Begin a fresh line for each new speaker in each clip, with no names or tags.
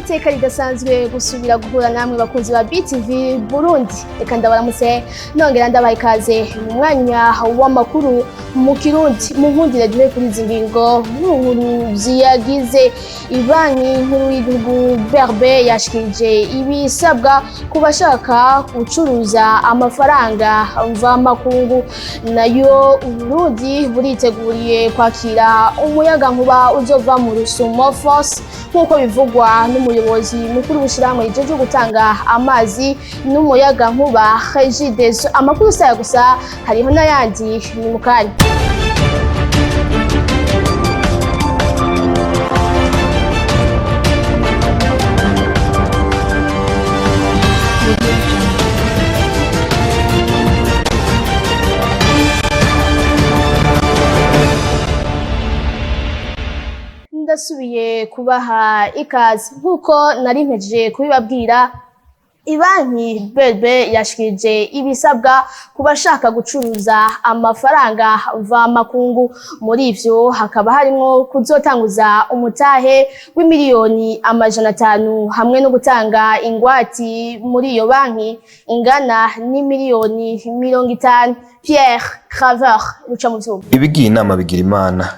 Iteka ridasanzwe gusubira guhura namwe bakunzi ba BTV Burundi. Reka ndabaramutse nongera ndabaha ikaze mu mwanya w'amakuru mu Kirundi. Mu nkundire duhe kuri izi ngingo nkuru ziyagize: Ibanki Nkuru y'Igihugu BRB yashikirije ibisabwa ku bashaka gucuruza amafaranga mvamakungu. Nayo Uburundi buriteguriye kwakira umuyagankuba uzova mu Rusumo Force, nk'uko bivugwa n'umuyobozi mukuru w'ishirahamwe rijejwe gutanga amazi n'umuyagankuba, REGIDESO. Amakuru saya gusa, hariho n'ayandi, ni mu kanya. Ndasubiye kubaha ikaze. Nk'uko nari mpejeje kubibabwira, ibanki BRB yashikirije ibisabwa ku bashaka gucuruza amafaranga mvamakungu. Muri ivyo hakaba harimwo kuzotanguza umutahe w'imiliyoni 500 hamwe no gutanga ingwati muri iyo banki ingana n'imiliyoni 50. Pierre Craver ruca mu vyuma.
Ibigiye inama bigira Imana,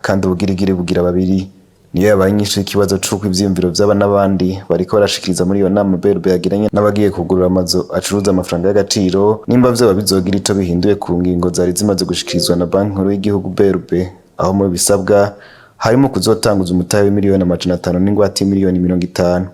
kandi ubugirigiri bugira babiri. Niyo yabaye inyishu y'ikibazo c'uko ivyiyumviro vy'aba n'abandi bariko barashikiriza muri iyo nama BRB yagiranye n'abagiye kugurura amazu acuruza amafaranga y'agaciro, nimba vyoba bizogira ico bihinduye ku ngingo zari zimaze gushikirizwa na Banki Nkuru y'Igihugu BRB, aho mu bisabwa harimo kuzotanguza umutahe w'imiliyoni 500 n'ingwate y'imiliyoni 50.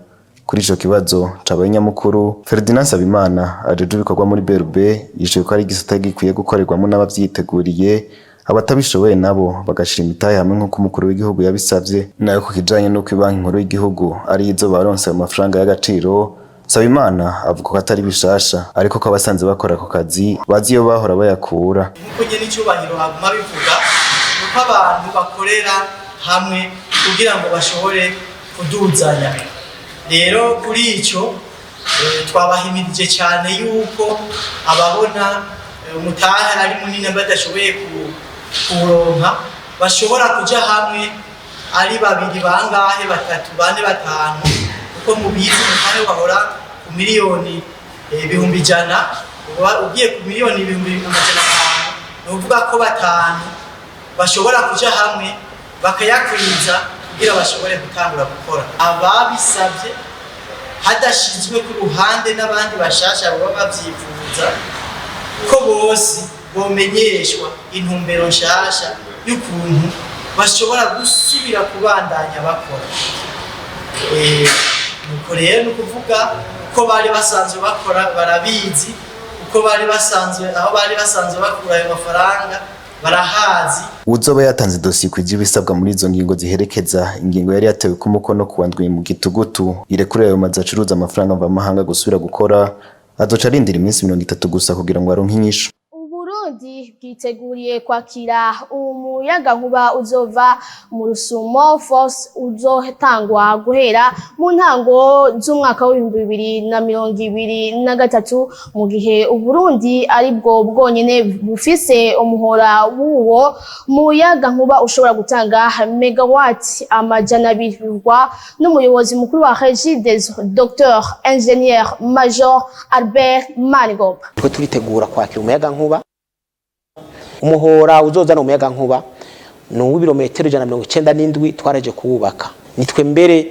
Kuri ico kibazo cabaye nyamukuru, Ferdinand Nsabimana ajejwe ibikorwa muri BRB yishuye ko ari igisata gikwiye gukorerwamo n'abavyiteguriye, abatabishoboye nabo bagashira imitahe hamwe nk'uko umukuru w'igihugu yabisavye. Nayo ku kijanye n'uko Ibanki Nkuru y'Igihugu ari izo baronse ayo mafaranga y'agaciro, Nsabimana avuga ko atari bishasha, ariko ko abasanzwe bakora ako kazi bazi iyo bahora bayakura.
Nk'uko nyene icyubahiro haguma bivuga, nuko abantu bakorera hamwe kugira ngo bashobore kuduzanya. Rero kuri ico twabahimirije cyane yuko ababona umutahe ari munini badashoboye kuwuronka, bashobora kuja hamwe ari babiri, bangahe, batatu, bane, batanu, kuko mubizi umutahe wahora ku miliyoni 100,000, uba ugiye ku miliyoni 500,000. Ni ukuvuga ko batanu bashobora kuja hamwe bakayakwiza kugira bashobore gutangura gukora. Ababisabye, hadashizwe ku ruhande n'abandi bashasha baba bavyifuza, ko bose bomenyeshwa intumbero nshasha y'ukuntu bashobora gusubira kubandanya bakora. Nuko rero ni ukuvuga uko bari basanzwe bakora barabizi, uko bari basanzwe, aho bari basanzwe bakura ayo mafaranga barahazi.
Uwuzoba yatanze dosiye ikwije ibisabwa muri izo ngingo ziherekeza ingingo yari yatewe ku mukono kuwa 7 mu Gitugutu irekura ayo mazu acuruza amafaranga mvamahanga gusubira gukora, azoca arindira iminsi 30 gusa kugira ngo aronke inyishu.
Uburundi bwiteguriye kwakira umuyagankuba uzova mu Rusumo Force, uzotangwa guhera mu ntango z'umwaka w'2023, mu gihe Uburundi ari bwo bwonyene bufise umuhora w'uwo muyagankuba ushobora gutanga megawati 200, bivugwa n'umuyobozi mukuru wa REGIDESO, Dr Ingénieur Major Albert Manigomba.
Turiko turitegura kwakira umuyagankuba. Umuhora uzozana umuyagankuba ni uw'ibirometero 197. Twaraje kuwubaka nitwe mbere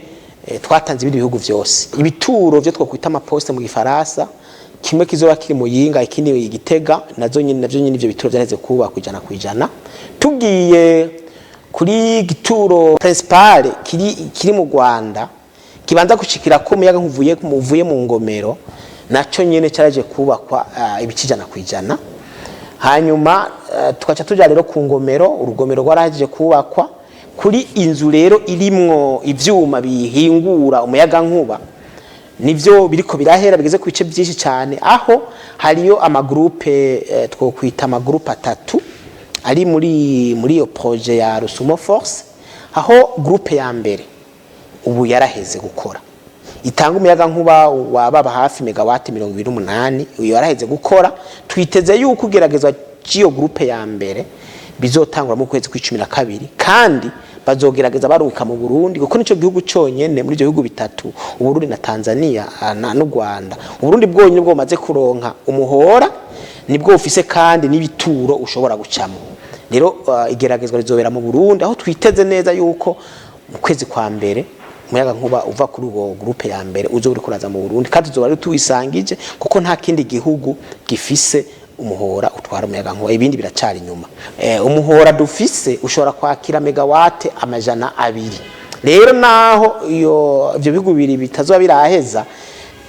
twatanze ibindi bihugu vyose. Ibituro vyo twokwita amaposte mu Gifaransa, kimwe kizoba kiri Muyinga, ikindi Igitega, nazo nyine navyo nyine ivyo bituro vyareze kubakwa 100%. Tugiye kuri gituro principale kiri mu Rwanda, kibanza gushikira ko umuyaga uvuye mu ngomero, naco nyene caraje kubakwa ibice 100%. Hanyuma tugaca tuja rero ku ngomero. Urugomero rwarahejeje kubakwa. Kuri inzu rero irimwo ivyuma bihingura umuyaga nkuba, nivyo biriko birahera, bigeze ku bice byinshi cyane, aho hariyo amagroupe twokwita amagroupe atatu ari muri iyo projet ya Rusumo Force, aho groupe ya mbere ubu yaraheze gukora, itanga umuyaga nkuba wababa hafi megawati 28. Uyu yaraheze gukora. Twiteze yuko ugeragezwa cy'iyo groupe ya mbere bizotangura mu kwezi kw'icumi na kabiri, kandi Bazogerageza barungika mu Burundi, kuko nico gihugu cyonyene muri ibyo bihugu bitatu, Uburundi na Tanzania n'u Rwanda. Uburundi bwonyene bwo bumaze kuronka umuhora, nibwo bufise kandi n'ibituro ushobora gucamo. Rero igeragezwa rizobera mu Burundi, aho twiteze neza yuko mu kwezi kwa mbere umuyaga nkuba uva kuri uwo groupe ya mbere uzo uri kuraza mu Burundi, kandi tuzoba ari tuwisangije, kuko nta kindi gihugu gifise umuhora utwara umuyaga nkuba, ibindi biracari inyuma. Umuhora dufise ushobora kwakira megawate 200. Rero naho iyo ivyo bihugu bibiri bitazoba biraheza,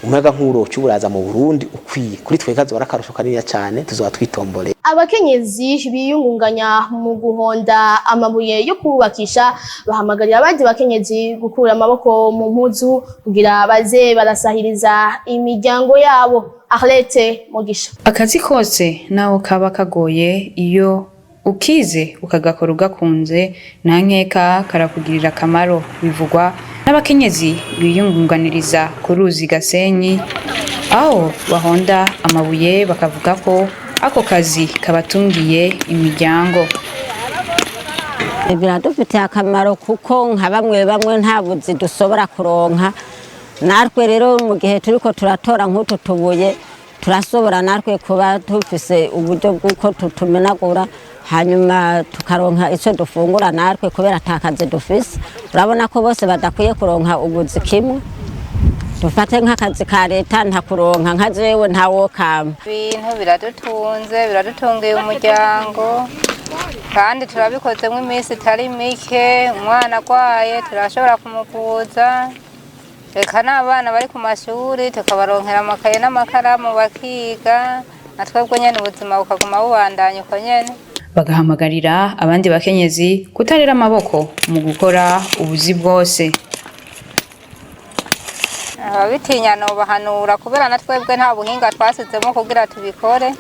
umuyaga nkuba uroca uraza mu Burundi ukwiye. Kuri twe kazoba ari akarusho kaniniya cane, tuzoba twitombole.
Abakenyezi biyungunganya mu guhonda amabuye yo kubakisha bahamagarira abandi bakenyezi gukura amaboko mu mpuzu kugira baze barasahiriza imiryango yabo. Arlette Mugisha.
Akazi kose naho kaba kagoye, iyo ukize ukagakora ugakunze, nta nkeka karakugirira akamaro. Bivugwa n'abakenyezi biyungunganiriza ku ruzi Gasenyi, aho bahonda amabuye, bakavuga ko ako kazi kabatungiye imiryango.
Biradufitiye akamaro, kuko nka bamwe bamwe nta buzi dushobora kuronka. Natwe rero mu gihe turiko turatora nk'utu tubuye, turashobora natwe kuba dufise uburyo bw'uko tutumenagura, hanyuma tukaronka icyo dufungura natwe, kubera ata kazi dufise. Urabona ko bose badakwiye kuronka ubuzi kimwe. Dufate nk'akazi ka leta, ntakuronka, nka jewe ntawokama.
Ibintu biradutunze, biradutungiye umuryango, kandi turabikozemo iminsi itari mike. Umwana arwaye turashobora kumuvuza, reka n'abana bari ku mashuri tukabaronkera amakaye n'amakaramu bakiga, na twebwe nyene ubuzima bukaguma bubandanya uko nyene.
Bagahamagarira abandi bakenyezi kutarera amaboko mu gukora ubuzi bwose.
Ababitinya nobahanura, kubera na twebwe nta buhinga twasizemo kugira tubikore.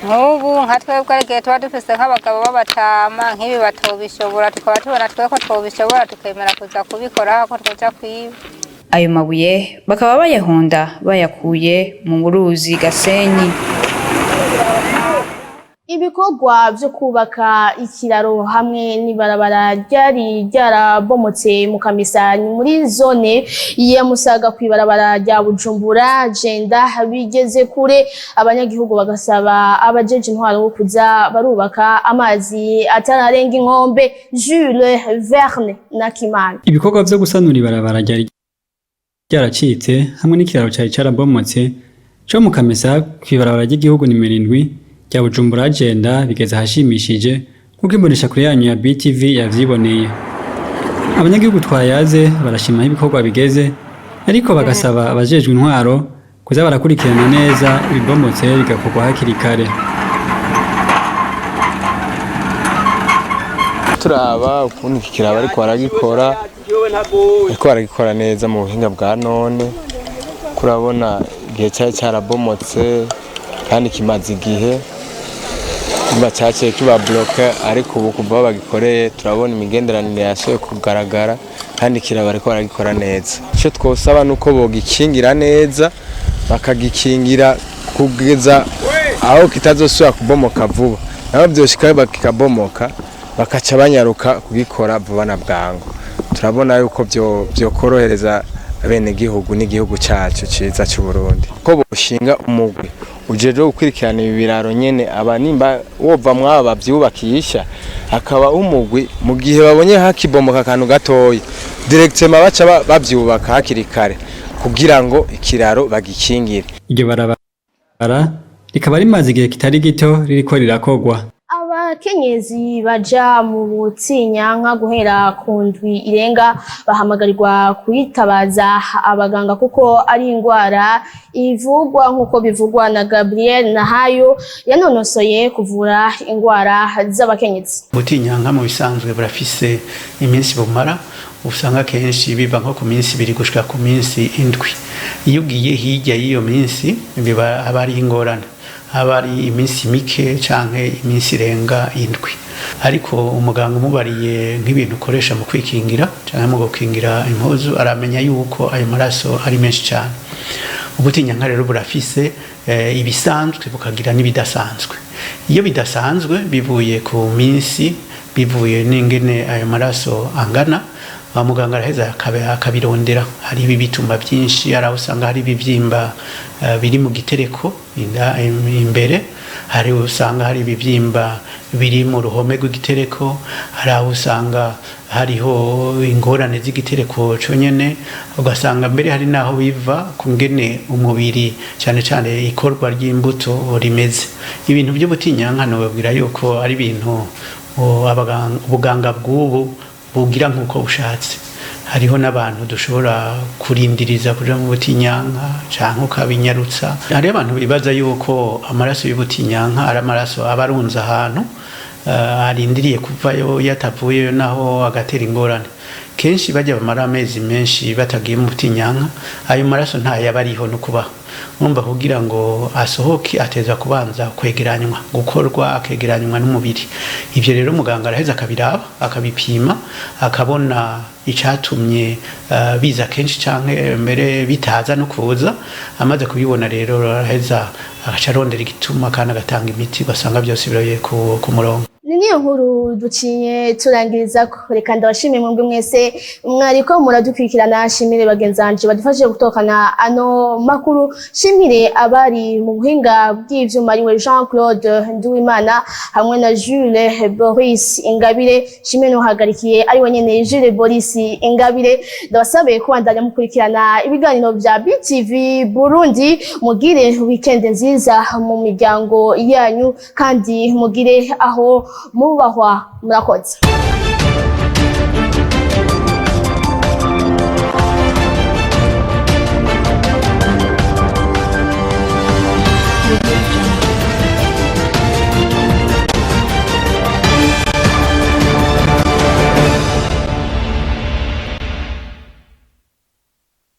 Nk'ubu nka twebwe igihe tuba dufise nk'abagabo b'abatama, nk'ibi batobishobora, tukaba tubona twe ko twobishobora, tukemera kuza kubikora ko twoja kwiba.
Ayo mabuye bakaba bayahonda bayakuye mu ruzi Gasenyi.
Ibikorwa vyo kubaka ikiraro hamwe n'ibarabara ryari ryarabomotse mu Kamesa, ni muri zone ya Musaga, kw'ibarabara rya Bujumbura Jenda, bigeze kure. Abanyagihugu bagasaba abajeje intwaro kuza barubaka amazi atararenga inkombe. Jules Verne Nakimana.
Ibikorwa vyo gusanura ibarabara ryari ryaracitse hamwe n'ikiraro cari carabomotse co mu Kamesa kw'ibarabara ry'igihugu nimero 7 rya Bujumbura Jenda bigeze ahashimishije, nk'uko imboneshakure yanyu ya BTV yavyiboneye. Abanyagihugu twayaze barashima aho ibikorwa bigeze, ariko bagasaba abajejwe intwaro kuza barakurikirana neza, ibibomotse bigakorwa hakiri kare.
Turaba ukuntu iki kiraro ariko baragikora, ariko baragikora neza mu buhinga bwa none. Kurabona igihe cyari cyarabomotse kandi kimaze igihe kiba cyaciye kiba bloqué, ariko ubu kuva aho bagikoreye turabona imigenderanire yasubiye kugaragara, kandi ikiraro bariko baragikora neza. Icyo twosaba ni uko bogikingira neza, bakagikingira kugeza aho kitazosubira kubomoka vuba. Naho vyoshika kikabomoka, bakaca banyaruka kugikora vuba na bwangu. Turabona yuko vyokorohereza abenegihugu n'igihugu cacu ciza c'u Burundi, ko boshinga umugwi ujejwe gukurikirana ibi biraro nyene, aba nimba wova mwaba bavyubakisha, akaba umugwi mu gihe babonye hakibomoka akantu gatoya, directement baca bavyubaka hakiri kare kugira ngo ikiraro bagikingire.
Iryo barabara rikaba rimaze igihe kitari gito ririko rirakorwa.
Abakenyezi baja mu butinyanka guhera ku ndwi irenga bahamagarirwa kwitabaza abaganga, kuko ari indwara ivugwa, nk'uko bivugwa na Gabriel Nahayo yanonosoye kuvura indwara z'abakenyezi.
Butinyanka mu bisanzwe burafise iminsi bumara, usanga kenshi biva nko ku minsi 2 gushika ku minsi 7. Iyo ugiye hirya y'iyo minsi biba aba ari ingorane, aba ari iminsi mike canke iminsi irenga 7. Ariko umuganga umubariye nk'ibintu ukoresha mu kwikingira canke mu gukingira impuzu, aramenya yuko ayo maraso ari menshi cane. Ubutinyanka rero burafise ibisanzwe, bukagira n'ibidasanzwe. Iyo bidasanzwe bivuye ku minsi Bivuye n'ingene ayo maraso angana, wa muganga araheza akabirondera. Hari ibituma byinshi, hari aho usanga hari ibibyimba biri mu gitereko imbere, hari usanga hari ibibyimba biri mu ruhome rw'igitereko, hari aho usanga hariho ingorane z'igitereko conyene, ugasanga mbere hari n'aho biva ku ngene umubiri, cyane cyane ikorwa ry'imbuto, rimeze. Ibintu by'ubutinyanka nobabwira yuko ari ibintu ubuganga bw'ubu bugira nk'uko bushatse. Hariho n'abantu dushobora kurindiriza kuja mu butinyanka canke ukabinyarutsa. Hariho abantu bibaza yuko amaraso y'ubutinyanka ari amaraso aba arunze ahantu, arindiriye kuvayo, yatavuyeyo naho agatera ingorane. Kenshi bajya bamara amezi menshi batagiye mu butinyanka, ayo maraso ntayaba ariho no kubaho. Urumva, kugira ngo asohoke ateza kubanza kwegeranywa, gukorwa, akegeranywa n'umubiri. Ibyo rero muganga araheza akabiraba, akabipima, akabona icatumye biza kenshi canke mbere bitaza no kuza. Amaze kubibona rero, araheza agaca arondera igituma kandi agatanga imiti, ugasanga byose biroye ku murongo.
Ni niyo nkuru duciye turangiriza ko. Reka ndabashimiye mwebwe mwese mwariko muradukurikirana, shimire bagenzi banje badufashije gutokana ano makuru, shimire abari mu buhinga bw'ivyuma, ariwe Jean Claude Nduwimana hamwe na Jules Boris Ingabire, shimire n'uhagarikiye ariwe nyene Jules Boris Ingabire. Ndabasabe kubandanya mukurikirana ibiganiro vya BTV Burundi. Mugire weekend nziza mu miryango yanyu kandi mugire aho mubahwa. Murakoze.